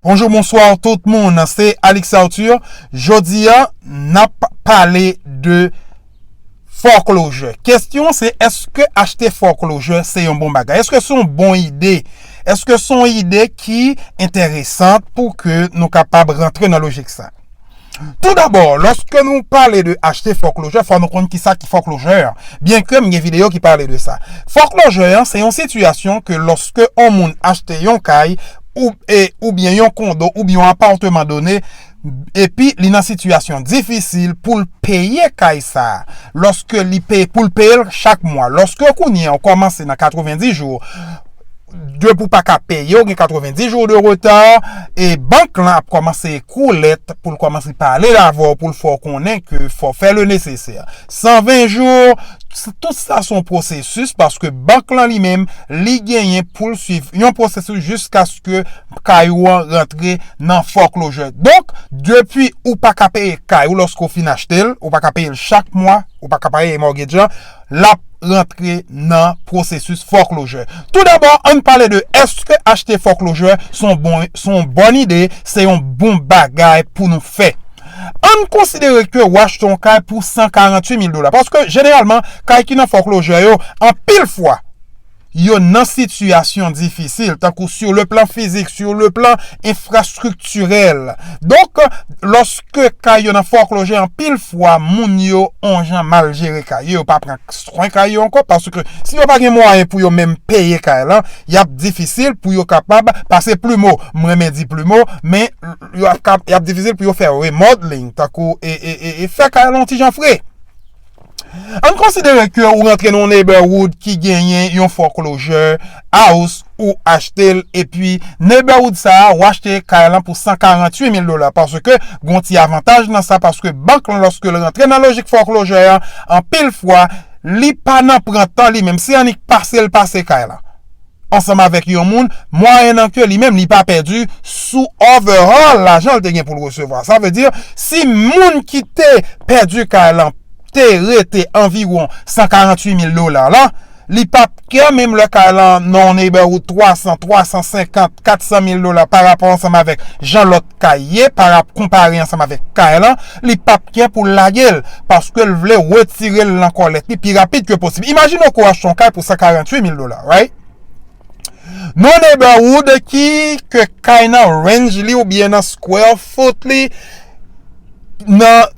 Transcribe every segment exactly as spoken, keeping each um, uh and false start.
Bonjou, bonswa tout moun, se Alix Arthur. Jodi a, n ap pale de foreclosure. Kesyon se, èske achte foreclosure se yon bon bagay? Èske se yon bon ide? Èske se yon ide ki enteresan pou ke nou kapab rantre nan lojik sa? Tou dabò, lòske nou pale de achte foreclosure, fò nou konn kisa ki foreclosure an. Byenke m gen videyo ki pale de sa. Foreclosure an, se yon sitiyasyon ke lòske yon moun achte yon kay, ou, e, oubyen yon kondo, oubyen yon apatman done, epi li nan sitiyasyon difisil pou l peye kay sa a. Lòske li peye, pou l peye l chak mwa. Lòske kounye a ou kòmanse nan katrevenndis jou, depi w pa ka peye, w gen katrevenndis jou de reta, e bank lan ap kòmanse ekri w lèt pou l kòmanse pale avè w, pou l fè w konnen ke fò w fè le nesesè. San ven jou, s-, tout sa se yon pwosesis, paske bank lan li menm, li genyen pou l swiv yon pwosesis jiskaske kay ou an rantre nan foreclosure. Donk, depi ou pa ka peye kay ou lòske w fin achte l, ou pa ka peye l chak mwa, ou pa ka peye mortgage an, l ap rantre nan pwosesis foreclosure. Tou dabò, ann pale de èske achte foreclosure se yon bon, se yon bòn ide, se yon bon bagay pou nou fè. Ann konsidere ke w achte yon kay pou san karanntuit mil dola. Paske, jeneralman, kay ki nan foreclosure yo, anpil fwa, yo nan sitiyasyon difisil, tankou sou le plan fizik, sou le plan enfrastriktirèl. Donk, lòske kay yo nan foreclosure, anpil fwa, moun yo on jan mal jere kay yo, yo pa pran swen kay yo ankò, paske si yo pa gen mwayen pou yo menm peye kay lan, y ap difisil pou yo kapab pase plimo. M renmen di plimo, men y ap, y ap difisil pou yo fè remodeling, tankou e, e, e, e fè kay lan yon ti jan fre. Ann konsidere ke ou rantre nan yon neighborhood ki genyen yon foreclosure house, ou achte l, epi neighborhood sa a, ou achte kay lan pou san karanntuit mil dola, paske gon ti avantaj nan sa, paske bank lan, lòske l rantre nan lojik foreclosure an, anpil fwa, li pa nan pran tan li menm, se annik pase l pase kay lan ansanm avèk yon moun, mwayennan ke li menm li pa pèdi sou overall lajan l te gen pou l resevwa. Sa vle di, si moun ki te pèdi kay lan te rete anviwon san karanntuit mil dola la, li p ap kè menm lè kay lan nan yon neighborhood twa san, twa san senkant, kat san mil dola pa rapò ansanm avèk jan lòt kay ye, pa rap-, konpare ansanm avèk kay lan, li p ap kè pou l lage l, paske l vle retire l nan kòlèt li pi rapid ke posib. Imajine w ke w achte yon kay pou san karanntuit mil dola, right? Nan neighborhood ki, ke kay nan range li oubyen nan square foot li, nan,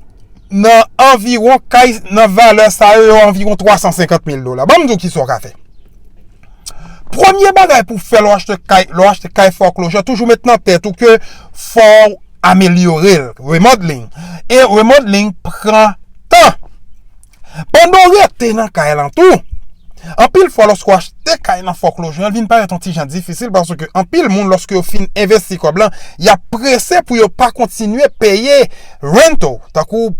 nan anviwon kay, nan valè sa yo, yo anviwon twa san senkant mil dola. Ban m di w kisa w ka fè. Premye bagay pou fè lè w achte kay, lè w achte kay foreclosure, toujou met nan tèt ou ke fò w amelyore l, remodeling. E remodeling pran tan. Pandan w rete nan kay lan tou, anpil fwa lòske w achte kay nan foreclosure, l vin parèt yon ti jan difisil paske anpil moun lòske yo fin envesti kòb lan, y ap prese pou yo pa kontinye peye rental, tankou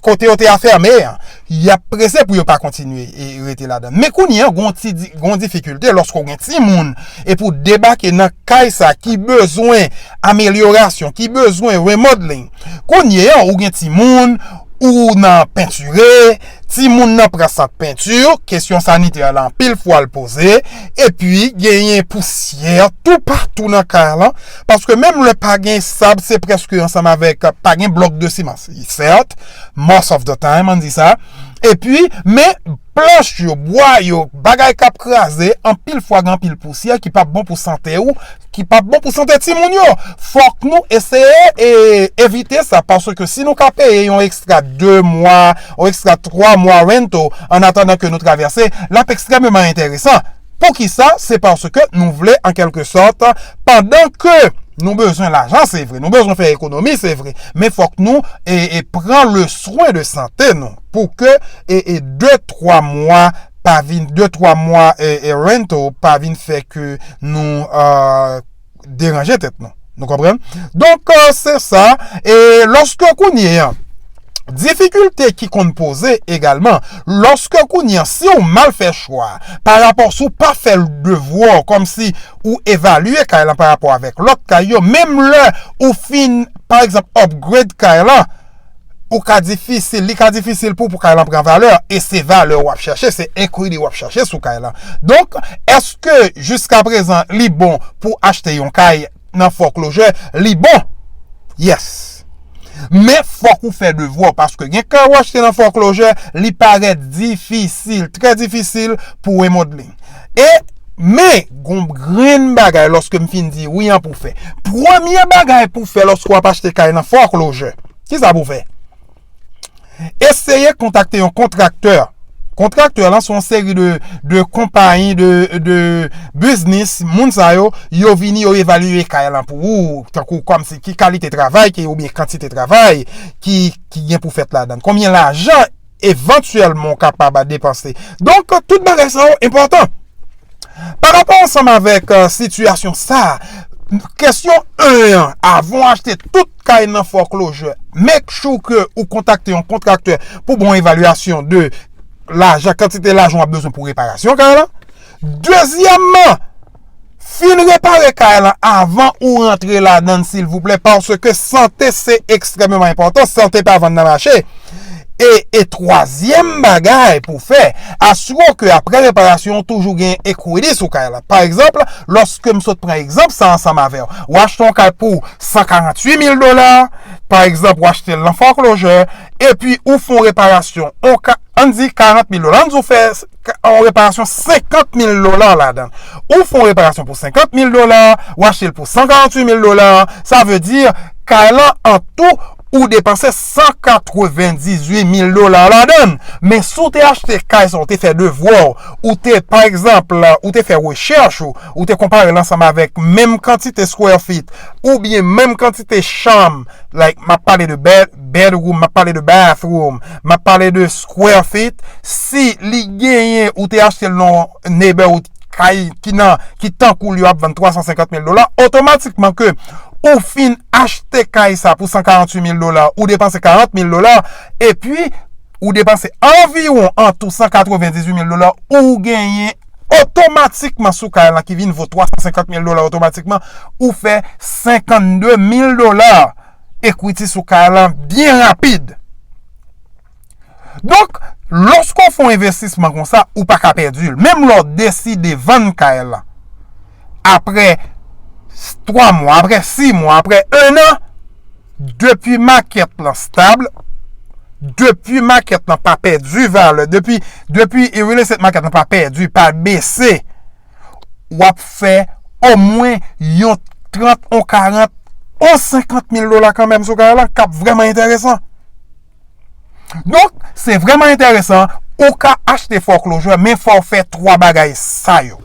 kote yo te afèmen an. Y ap prese pou yo pa kontinye e rete ladan. Men kounye an, gon ti di-, gon difikilte lòske w gen timoun epi w debake nan kay sa ki bezwen amelyorasyon, ki bezwen remodeling. Kounye an, ou gen timoun, ou nan pentire, timoun nan pran sant penti, kesyon sanitè la anpil fwa l poze, epi genyen pousyè toupatou nan kay lan, paske menm lè pa gen sab, se prèske ansanm avèk, pa gen blòk de siman, sèt, most of the time, ann di sa, epi, men planch yo, bwa yo, bagay k ap kraze, anpil fwa gen anpil pousyè ki p ap bon pou sante ou, ki p ap bon pou sante timoun yo. Fòk nou eseye e evite sa, paske si nou ka peye yon ekstra de mwa, yon ekstra twa mwa rental, an atandan ke nou travèse, l ap ekstrèmeman enteresan. Poukisa? Se paske nou vle, an kèlke sòt, pandan ke nou bezwen lajan, se vre, nou bezwen fè ekonomi, se vre, men fòk nou e, e pran le swen de sante nou, pou ke e, e de, twa mwa pa vin, de, twa mwa e, e rental pa vin fè ke nou, euh, deranje tèt nou. Nou konprann? Donk, euh, se sa. E lòske kounye an, difikilte ki konn poze egalman, lòske kounye an, si w mal fè chwa, pa rapò si w pa fè devwa w, kòmsi ou evalye kay lan pa rapò avèk lòt kay yo, menm lè ou fin, pa egzanp, upgrade kay lan, ou ka difisil, li ka difisil pou, pou kay lan pran valè, e se valè w ap chèche, se ekwite w ap chèche sou kay lan. Donk, èske jiska prezan li bon pou achte yon kay nan foreclosure, li bon. Yes. Men fòk ou fè devwa w, paske gen kay w achte nan foreclosure, li parèt difisil, trè difisil pou remodle. E, men, gon grenn bagay lòske m fin di wi an pou fè. Premye bagay pou fè lòske w ap achte kay nan foreclosure, kisa pou fè? Eseye kontakte yon kontraktè. Kontraktè lan se yon seri de, de konpayi, de, de biznis, moun sa yo, yo vini, yo evalye kay lan pou ou, tankou kòmsi ki kalite travay, ki, oubyen kantite travay ki, ki gen pou fèt ladan. Konbyen lajan evantyèlman w kapab depanse. Donk, tout bagay sa yo enpòtan. Pa rapò ansanm avèk, euh, sitiyasyon sa, kesyon en an, avan w achte tout kay nan foreclosure, make sure ke ou kontakte yon kontraktè pou bon evalyasyon de lajan, kantite lajan w ap bezwen pou reparasyon kay lan. Dezyèmman, fin repare kay lan avan ou rantre ladan l, silvouplè, paske sante se ekstrèmeman enpòtan. Sante pa vann nan mache. E, e twazyèm bagay pou fè, asire w ke apre reparasyon, w toujou gen ekwiti sou kay la. Pa egzanp, lòske m sot pran egzanp sa ansanm avè w, w achte yon kay pou san karanntuit mil dola, pa egzanp, w achte l nan foreclosure, epi ou fè yon reparasyon, on ka, ann di karant mil dola, ann di w fè s-, ka-, yon reparasyon senkant mil dola ladan. Ou fè yon reparasyon pou senkant mil dola, w achte l pou san karanntuit mil dola, sa vle di, kay lan an tou, ou depanse san katrevendizuit mil dola ladan. Men si w te achte kay sa, w te fè devwa w, ou te, pa egzanp, ou te fè rechèch ou, ou te konpare l ansanm avèk menm kantite square feet, oubyen menm kantite chanm, like, m ap pale de bed-, bedroom, m ap pale de bathroom, m ap pale de square feet, si li genyen, ou te achte l nan neighborhood kay ki nan, ki tankou l yo ap vann twa san senkant mil dola, otomatikman ke ou fin achte kay sa pou san karanntuit mil dola, ou depanse karant mil dola, epi ou depanse anviwon an tou san katrevendizuit mil dola, ou genyen otomatikman sou kay lan ki vin vo twa san senkant mil dola otomatikman, ou fè senkannde mil dola ekwiti sou kay lan byen rapid. Donk, lòske w fè yon envestisman konsa, ou pa ka pèdi l. Menm lè w deside vann kay lan, apre twa mwa, apre sis mwa, apre en an, depi makèt lan stab, depi makèt lan pa pèdi valè, depi, depi real estate market lan pa pèdi, pa bese, w ap fè omwen yon trant, yon karant, yon senkant mil dola kanmenm sou kay lan, k ap vrèman enteresan. Donk, se vrèman enteresan, ou ka achte foreclosure, men fò w fè twa bagay sa yo.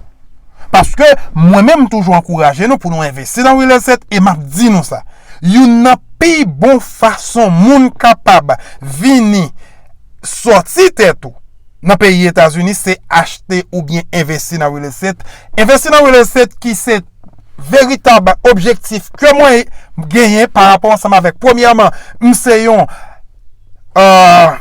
Paske mwen menm, m toujou ankouraje nou pou nou envesti nan real estate, e m ap di nou sa. Youn nan pi bon fason moun kapab vini sòti tèt ou nan peyi Etazini, se achte oubyen envesti nan real estate. Envesti nan real estate ki se veritab objektif ke mwen genyen pa rapò ansanm avèk, premyèman, m se yon, euh,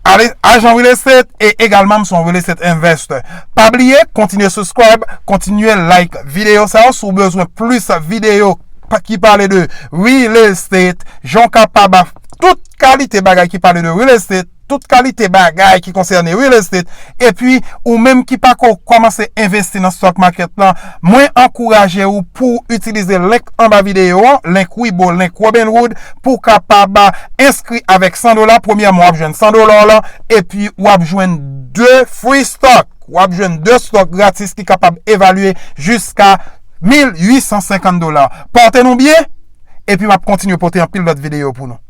ale-, ajan real estate e egalman m se yon real estate investor. Pa bliye, kontinye subscribe, kontinye like videyo sa yo. Si w bezwen plis videyo pa-, ki pale de real estate, jan w kapab, tout kalite bagay ki pale de real estate, tout kalite bagay ki konsène real estate, epi ou menm ki pako kòmanse envesti nan stock market lan, mwen ankouraje w pou w itilize link anba videyo an, link Webull, link Robinhood, pou w kapab enskri avèk san dola. Premyèman, w ap jwenn san dola w lan, epi w ap jwenn de free stock. W ap jwenn de stock gratis ki kapab evalye jiska mil uit san senkant dola. Pòte nou byen, epi m ap kontinye pote anpil lòt videyo pou nou.